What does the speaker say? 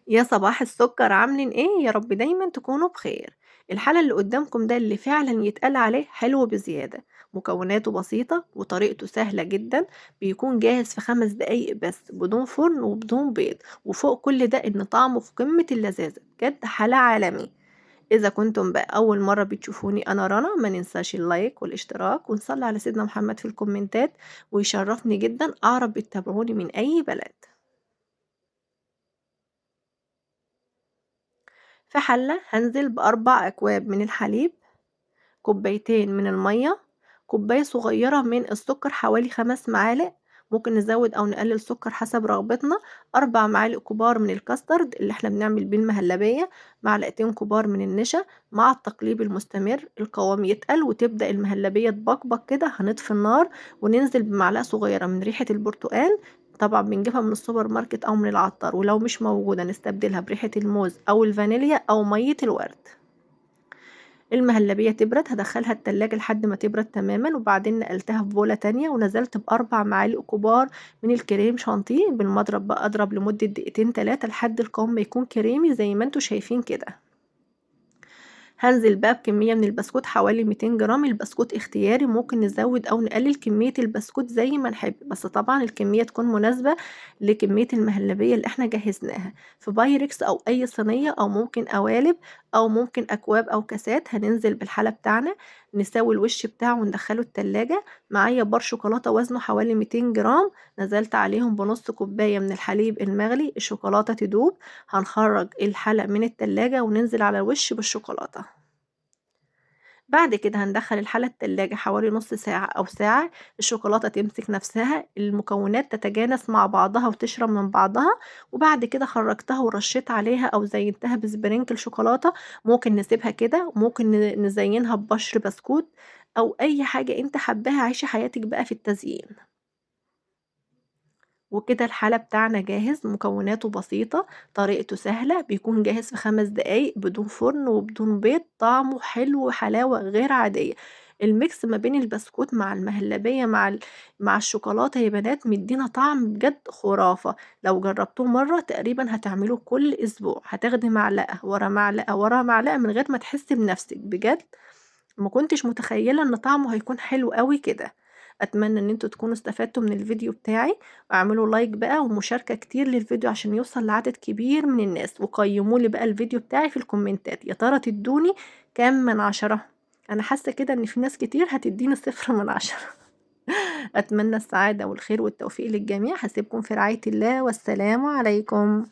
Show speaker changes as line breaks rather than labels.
يا صباح السكر، عاملين إيه؟ يا رب دايمًا تكونوا بخير. الحلى اللي قدامكم ده اللي فعلًا يتقال عليه حلو بزيادة، مكوناته بسيطة وطريقته سهلة جدًا، بيكون جاهز في 5 دقايق بس بدون فرن وبدون بيض، وفوق كل ده إن طعمه في قمة اللذاذة، بجد حلى عالمي. إذا كنتم بقى أول مرة بتشوفوني أنا رنا، ما ننساش ال like والاشتراك ونصلي على سيدنا محمد في الكومنتات، ويشرفني جدًا أعرف بتتابعوني من أي بلد. في حلة هنزل ب4 أكواب من الحليب، كوبايتين من المية، كوباية صغيرة من السكر حوالي 5 معالق، ممكن نزود أو نقلل سكر حسب رغبتنا، 4 معالق كبار من الكاسترد اللي احنا بنعمل بيه المهلبية، معلقتين كبار من النشا، مع التقليب المستمر القوام يتقل وتبدأ المهلبية تبقبق كده. هنطفي النار وننزل بمعلقة صغيرة من ريحة البرتقال، طبعا بنجيبها من السوبر ماركت أو من العطار، ولو مش موجودة نستبدلها بريحة الموز أو الفانيليا أو مية الورد. المهلبية تبرد، هدخلها التلاجة لحد ما تبرد تماما، وبعدين نقلتها في بولة تانية ونزلت ب4 معالق كبار من الكريم شانتيه بالمضرب بقى، أضرب لمدة دقيقتين تلاتة لحد القوام ما يكون كريمي زي ما انتوا شايفين كده. هنزل بقى بكمية من البسكوت حوالي 200 جرام، البسكوت اختياري ممكن نزود أو نقلل كمية البسكوت زي ما نحب، بس طبعا الكمية تكون مناسبة لكمية المهلبية اللي احنا جهزناها. في بايركس أو أي صينية أو ممكن قوالب أو ممكن أكواب أو كاسات، هننزل بالحلة بتاعنا نساوي الوش بتاعه وندخله التلاجة. معايا بار شوكولاتة وزنه حوالي 200 جرام، نزلت عليهم بنص كوباية من الحليب المغلي، الشوكولاتة تدوب، هنخرج الحلة من التلاجة وننزل على الوش بالشوكولاتة. بعد كده هندخل الحلة التلاجة حوالي نص ساعة أو ساعة، الشوكولاتة تمسك نفسها، المكونات تتجانس مع بعضها وتشرب من بعضها. وبعد كده خرجتها ورشيت عليها أو زينتها ب sprinkle شوكولاتة، ممكن نسيبها كده، ممكن نزينها ببشر بسكوت أو أي حاجة أنت حباها، عيشي حياتك بقى في التزيين. وكده الحلى بتاعنا جاهز، مكوناته بسيطة، طريقته سهلة، بيكون جاهز في 5 دقايق بدون فرن وبدون بيض، طعمه حلو وحلاوة غير عادية. ال mix ما بين البسكوت مع المهلبية مع الشوكولاتة يا بنات مدينا طعم بجد خرافة. لو جربتوه مرة تقريبا هتعملوه كل أسبوع، هتاخدي معلقة ورا معلقة ورا معلقة من غير ما تحسي بنفسك، بجد ما كنتش متخيلة إن طعمه هيكون حلو قوي كده. أتمنى إن انتوا تكونوا استفدتوا من الفيديو بتاعي، واعملوا like بقى ومشاركة كتير للفيديو عشان يوصل لعدد كبير من الناس، وقيموا لي بقى الفيديو بتاعي في الكومنتات، يا ترى تدوني كام من 10؟ أنا حاسة كده إن في ناس كتير هتديني 0 من 10. أتمنى السعادة والخير والتوفيق للجميع. هسيبكم في رعاية الله، والسلام عليكم.